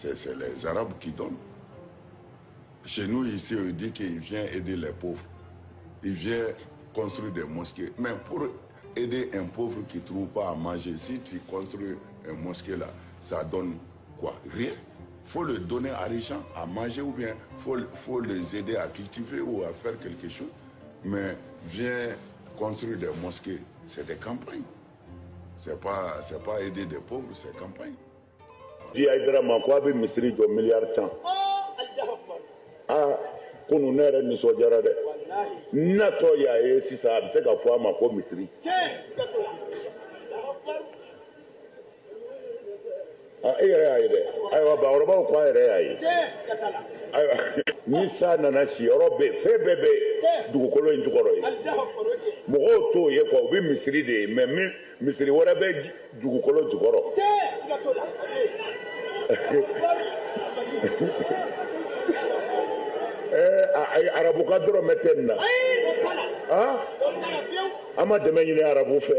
C'est les Arabes qui donnent. Chez nous, ici, on dit qu'il vient aider les pauvres. Il vient construire des mosquées. Mais pour aider un pauvre qui ne trouve pas à manger, si tu construis une mosquée là, ça donne quoi? Rien. Il faut le donner à les gens à manger ou bien il faut les aider à cultiver ou à faire quelque chose. Mais viens construire des mosquées, c'est des campagnes. C'est pas aider des pauvres, c'est campagne. Di Haidara ma ko a bɛ misiri jɔ miliyari 10. Aa, kunun ne yɛrɛ nisɔndiyara dɛ. N natɔ y'a ye sisan, a bɛ se ka fɔ a ma ko misiri. Aa, e yɛrɛ y'a ye dɛ. Ayiwa, bakɔrɔbaw ko a yɛrɛ y'a ye. Ayiwa, ni san nana, siyɔrɔ bɛ yen, fɛn bɛɛ bɛ dugukolo in jukɔrɔ ye. Mɔgɔw t'o ye quoi, u bɛ misiri de ye, mais min misiri wɛrɛ bɛ dugukolo jukɔrɔ. Ɛɛ, arabu ka dɔrɔmɛ tɛ nin na. An ma dɛmɛ ɲini arabu fɛ.